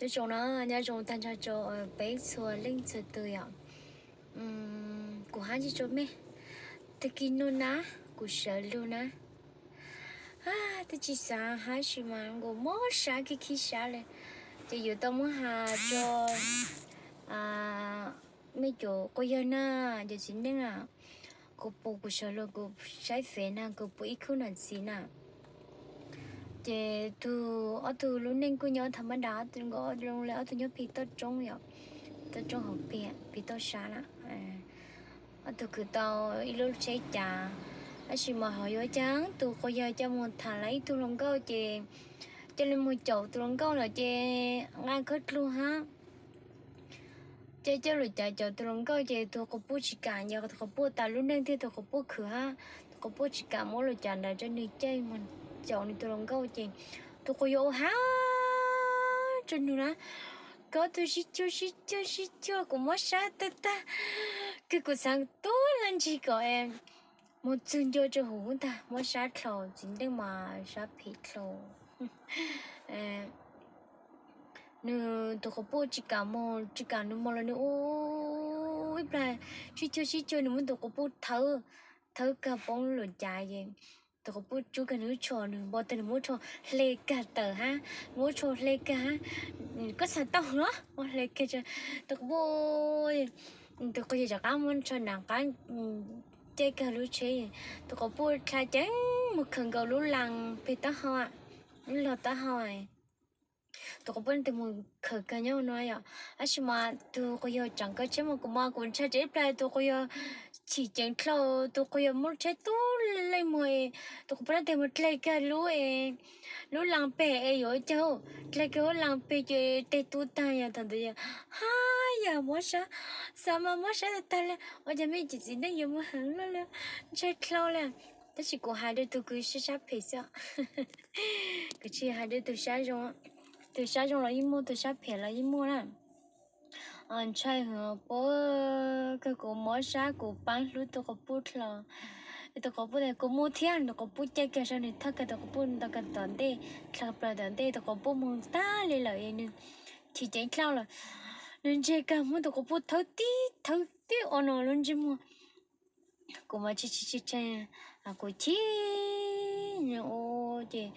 Nyob zoo no, nyob zoo tag nrho rau peb txhua leej txhua tus yom. Kuv hais tsis rau mej, tag kis no na, kuv sawv lug na, twb tsis xav hais sis mas nkaus mob sab khib khib sab li, ces yuav tau muab has rau mej cov quas yawg na, cov txiv neej na. Kuv pum kuv sawv lug kuv saib fev na, kuv pum ib khub nam txiv na, ces tug, ob tug lub neej kuj nyob tham mab da, nkawd zoo li ob tug nyob pem toj roob yom, toj roob hauv pem, pem toj sab na. Ob tug khwv tau ib lub tsheb cav, tab sis mas ho yuav cas tus quas yawg coj mus tham lawv ib tug hluas nkauj ces coj li mus caum tus hluas nkauj lawm ces nqa khawb dlug hab. Ces coj lus cav caum tus hluas nkauj ces tus quas puj tsis kam, yog tus quas puj tas lub neej thiab tus quas puj khwv hab, tus quas puj tsis kam muab lus cav ntawd rau nws caij mus caum nws tus hluas nkauj ces tus quas yawg ua hab rau nws na, koj tug sib cuag sib cuag sib cuag kuv mob sab tag tag, kws kuv xaav tub laj ntsig kom mus txug ncua rau huv ntag, mob sab dlhau, txiv neej mas sab phem dlhau. Nws tus quas puj tsis kam mus, tsis kam nws mus los nws ua ib plag sib cuag sib cuag, nws muab tus quas puj thawb, thawb kag poob lub lus cav ces tus quas puj tsub kag nws lub tsho, nws npau tag nws muab tsho hle kag tawm hab, muab tsho hle kag hab, koj xav tau los muab hle kag, tus quas puj, tus quas yawg rov qab muab tsho nram qab caij kag lub tsheb, tus quas puj dlha ceev mus khaws nkaus lub las peg taub hau, lub log taub hau. Tus quas puj leej twg mus khaws kag nyob no yom, tab sis mas tus quas yawg tseem kaw tsheb mus, kuv mas kuv ntshai tsam ib plag tus quas yawg chim ceev dlhau, tus quas yawg muab tsheb tub leej mus, tus quas puj leej twg mus dleg kag lub, lub las peg es yuav cas, dleg kag lub las peg ces teg tub tag yom, thaum ntawd yog hab yam mob sab, xav mas mob sab tag tag li, ua cas mej cov txiv neej yuav mus heev luaj li, ntshai dlhau li. Tab sis kuv hais rau tus kws sab sab phem xwb, kuv tsis hais rau tus sab zoo, tus sab zoo los yeej muaj, tus sab phem los yeej muaj na. Ntshai heev puab, kawg kuv mob sab kuv paab hlub tus quas puj dlhau. Tus quas puj tias kuv mus thiab, tus quas puj caij kag sau nws thauj kag tus quas puj nto kag tom ntej, dlha plaws tom ntej, tus quas puj mus tag li lawm nws chim ceev dlhau lawm, nws ntseg kag muab tus quas puj thawb tib thawb tib ua no lub ntsej muag. Kuv mas tsis tsis tsis tsis, kuv chim ua ces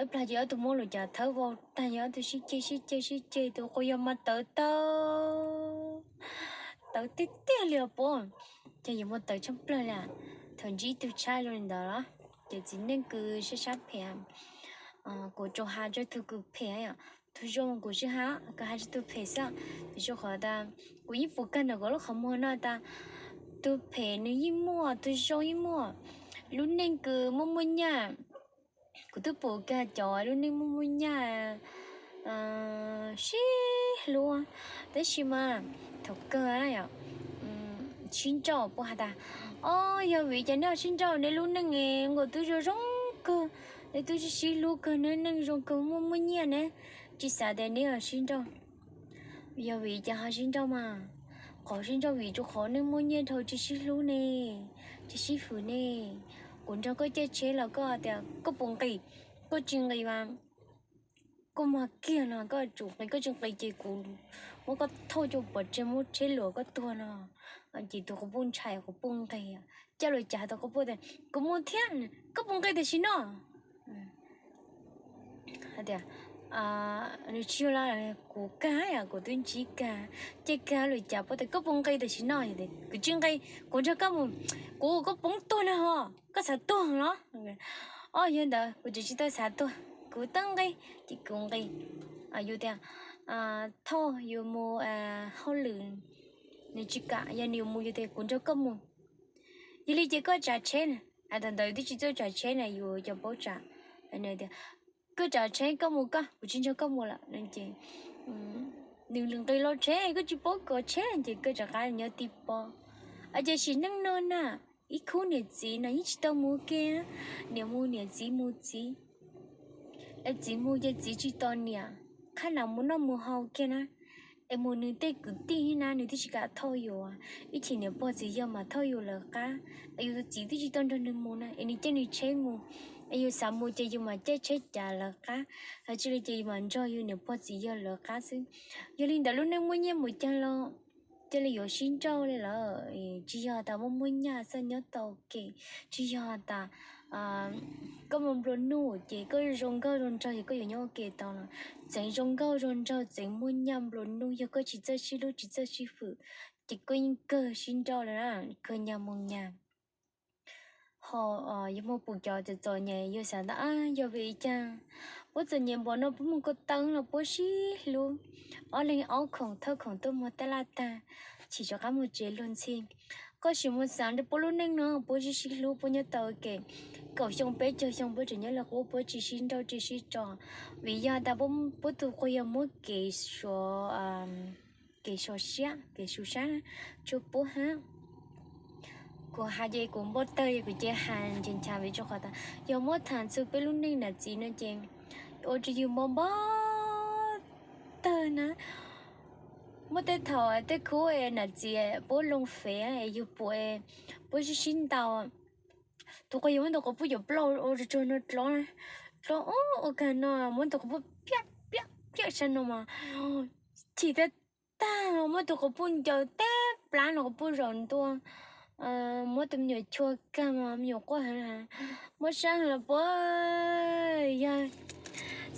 ib plag ces ob tug muab lus cav thawb vau tag, yog ob tug sib ceg sib ceg sib ceg, tus quas yawg mas tawv tawv, tawv tiag tiag li os puab, ces yawg mas tawv tshaj plawg li. Thaum ntsib ib tug tshab zoo li ntawd los ces txiv neej kws sab sab phem, kuv tsuas has rua tug kws phem, tug zoo kuv tsis has, kuv has rua tug phem xwb. Vim rua qhov tas kuv yeej pum kag ntawm kuv lub qhov muag no tas, tug phem nws yeej muaj, tug zoo yeej muaj. Lub neej kws muaj muaj nyaj, kuv twb pum kag cov lub neej muaj muaj nyaj sib hlub, tab sis mas thaum kawg sib nrauj, puab has tas, o, yog vim cas neb ho sib nrauj, neb lub neej nkaus twb zoo zoo kawg, neb twb sib hlub kawg, neb neej zoo kawg muaj muaj nyiaj ne, tsis xav tias neb ho sib nrauj. Yog vim cas ho sib nrauj mas? Qhov sib nrauj vim rua qhov neej muaj nyiaj dhau tsis sib hlub ne, tsis sib hwm ne. Kuv nrog koj caij tsheb los koj tias koj puas nqis, koj tsis nqis mas koj mag kiag no, koj tsum nqis, koj tsis nqis ces kuv muab koj thauj coj pov tseg muab tsheb luas koj tuag no. Ces tus quas puj ntshai quas puj nqis, coj lus cav tus quas puj tias kuv mus thiab, koj puas nqis tam sim no? Hais tias, nws tsis yog lawm, kuv kag, kuv twb ntsib kag, ces kag lus cav puab tias koj puas nqis tam sim no? Kuv tsis nqis, kuv nrog koj mus, kuv koj poob tuag na ho, koj xav tuag los? O, yog ntawd kuv tseem tsis tau xav tuag, kuv tau nqis ces kuv nqis. Yus tias thauj yus mus hauj lwm, nws tsis kam, yog nws yuav mus yus tias kuv nrog koj mus. Yog li ces koj tsav tsheb na. Thaum ntawd twb tsis txawj tsav tsheb na, yus cov paub tsav. Tias koj tsav tsheb koj mus koj, kuv tsis nrog koj mus lawm no ces nws nqis los tsheb, koj tsis paub kov tsheb ces koj rov qab nyob tib pob. Ces sim neej no na, ib khub niam txiv no yeej tsis tau mus kiag, niam mus niam, txiv mus txiv. Es txiv mus ces txiv tsis tos niam, qhab nam mus noj mus haus kiag na. Es mus nws tej kwv tij na, nws twb tsis kam thauj yus, ib chim niam pog txiv yawg mas thauj yus lawv qab. Es yus tus txiv twb tsis tau nrog nws mus na, es nws caij nws tsheb mus, Yus xav mus ces yus mam caij tsheb cav lawv qab, hos tsis li ces yus mam nrog yus niam pog txiv yawg lawv qab xwb. Yog li ntawd lub neej muaj nyiaj mus caag los cia li yuav sib nrauj li lawm. Tsis yog tas muaj muaj nyiaj xwb nyob tau ua ke, tsis yog tas koj mus nplua nuj ces koj zoo nkauj zoo nraug ces koj yuav nyob ua ke tau no. Txeev zoo nkauj zoo nraug, txeev muaj nyiaj nplua nuj, yog koj tsis txawj sib hlub tsis txawj sib hwm ces koj yeej kawg sib nrauj li na, kawg nyag mus nyag. Ho yog muaj pum cov txom txom nyem yus xav tas yog vim li cas puab txom nyem npaum no, puab mus ko taw los puab sib hlub, ob leeg ob khoom thawj khoom tuaj muag taj laj tag, chim rov qab mus tsev luag ntxhi. Koj sim mus xaav rau puab lub neej no, puab sib sib hlub puab nyob tau ua ke kaum xyoo peb caug xyoo puab tseem nyob li qub, puab tsis sib nrauj tsis sib tso, vim yog tas puab tus quas yog muab kev suav kev suav siab kev su sab tsuag puab hab. Kuv has ces kuv npau tawg, kuv cia has ncha ncha vim rau qhov tas yog muab tham txug peb lub neej nam txiv no ces ua rua yus npau npau tawg na. Muaj tej thaum tej khub nam txiv puab loo fev es yug pum puab sib sib ntaus, tus quas yog muab tus quas puj yuav plaub ua rua tsuag no dlov, dlov ua kag no, muab tus quas puj piab piab piab sab no mas chim tag tag, muab tus quas puj ncaws teb plab no quas puj zaum ntua, muab tus me nyuam chua kag mas me nyuam quaj heev, mob sab los puab yog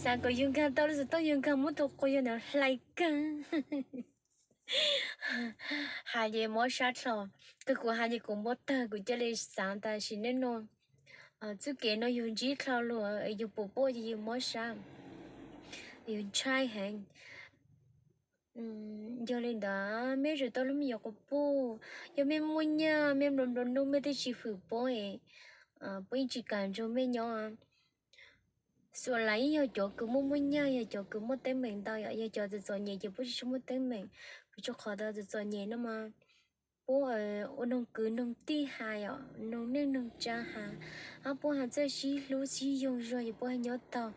xaav kom yug nkag tau lub xov tooj yug nkag muab tus quas yog ntawd hlais kag. Has ces mob sab dlhau, kawg kuv has ces kuv npau tawg, kuv cia li xaav tas sim neej no txuj kev no yug ntsib dlhau lug, yug pum puab ces yug mob sab, yug ntshai heev. Yog li ntawd mej yuav tsum tau hlub mej nyuam quas puj. Yog mej muaj nyaj mej nplua nplua nuj mej twb tsis hwm puab, puab yeej tsis kam nrug mej nyob. Xuam lawv yeej yog cov kws muaj muaj nyaj, yog cov kws muaj teeb meem ntau, yog cov txom txom nyem ces puab tsis tshua muaj teeb meem. Vim rua qhov tas txom txom nyem no mas puab ua noog kwv noog tij has, noog neej noog tsaa has, hab puab has txawj sib hlub sib yoog zog ces puab has nyob taug.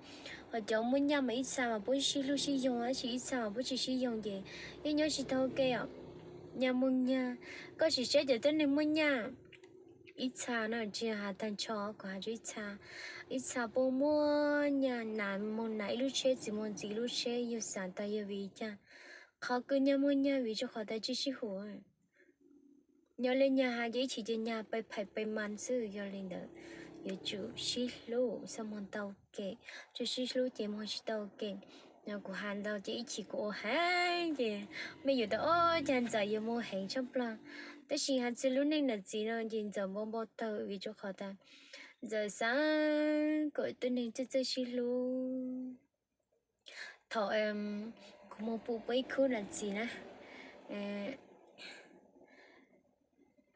Ho cov muaj nyaj mas ib txha mas puab sib hlub sib yoog, tab sis ib txha mas puab tsis sib yoog ces yeej nyob tsis taug ua ke os. Nyaj muaj nyaj, koj sim saib cov tuab neeg muaj nyaj, ib txha no tsis has tag nrho, kuv has tsuas ib txha, ib txha puab muaj nyaj, nam moog nam ib lub tsheb, txiv moog txiv ib lub tsheb, yug xaav tas yog vim li cas? Qhov kws nyaj muaj nyaj vim rua qhov tas tsis sib hum. Nyob li nyaj has ces ib chim ces nyaj pes phais pes mas xwb, yog li ntawd yuav tsum sib hlub xwb moog tau ke, tsis sib hlub ces moog tsis tau ke. Kuv has ntau ces ib chim kuv ua heev ces mej yuav tas o, cas Ntxawm yuav mus heev tshaj plawg. Tab sis has txug lub neej nam txiv no ces Ntxawm npau npau taug vim rua qhov tas Ntxawm xaav kom tuab neeg txawj txawj sib hlub. Thaum kuv moog pum puab ib khub nam txiv na,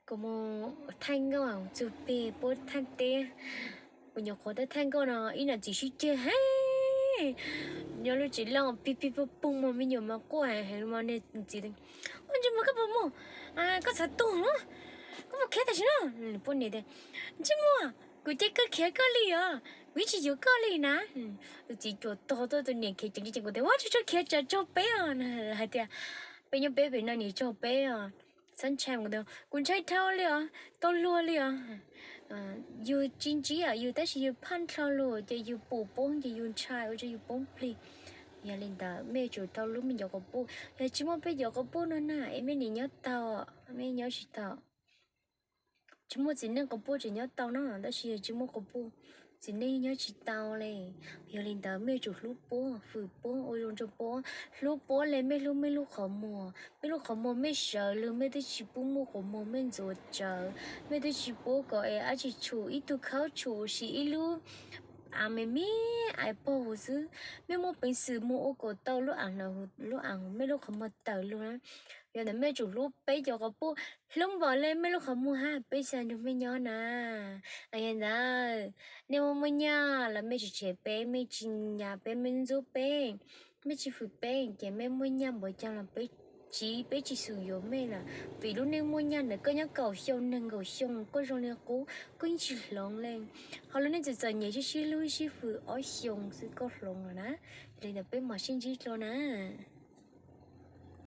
kuv moog thaij nkauj txug peg puab thaaj teb, kuv nyuam qhuav tau thaij nkauj no ib nam txiv sib ceg heev, nyob lub tsev loj pig pig puag poog mas me nyuam mas quaj heev heev mas nws txiv, ua ntsej muag koj puas muaj, koj txhad tuag los, koj puas khiav tam sim no? Puab niam tias, ntsej muag, kuv cia koj khiav koj li os, kuv yeej tsis yuav koj li na. Tus txiv cuam tog tuaj, tus niam khiav ceev ceev, kuv tias ua tsuag tsuag khiav tsam raug peb os. Hais tias peb nyob peb pem no niam raug peb os. Txhob ntshai, kuv tias kuv ntshai dhau li os, tau luag li os. Yug tsis ntsib yus tab sis yug phaj dlhau lug ces yug pum puab ces yug ntshai ua rua yug poob plig. Yog li ntawd mej yuav tsum tau hlub mej nyuam quas puj. Yog tsis muaj peb nyuam quas puj no na es mej nim nyob tau, mej nyob tsis tau. Tsis muaj txiv neej quas puj tseem nyob tau no, tab sis yog tsis muaj quas puj, txiv neej nyob tsis tau li. Yog li ntawd mej yuav tsum hlub puab, hwm puab, ua zoo rua puab, hlub puab le mej hlub mej lub qhov muag. Mej lub qhov muag mej sawv lug mej twb tsis pub muaj quas muag, mej ntxuav tsawv, mej twb tsis pub kom es dab tsi tshum, ib tug khawb tshum sim ib lub aav me me aav paug huv xwb, mej muaj peev xwm moog ua kom tau lub aav no, lub aav huv mej lub qhov muag tawm lug na. Yog ntawd mej yuav tsum hlub peb cov quas puj, hlub npaum le mej lub qhov muag hab peb xav nrug mej nyob na. Yog ntawd nej muaj muaj nyaj los mej tsis tshev peb, mej tsis nyam peb, mej ntxub peb, mej tsis hwm peb ces mej muaj nyaj npaum caag los peb tsiv, peb tsis xum yuav mej lawm. Vim lub neej muaj nyaj ntawd koj nyob kaum xyoo nees nkaum xyoo koj zoo li qub koj yeej tsis hloov le. Ho lub neej txom txom nyem sib sib hlub sib hwm ob xyoo xwb koj hloov lawm na. Yog li ntawd peb mam sib ntsib dlua na.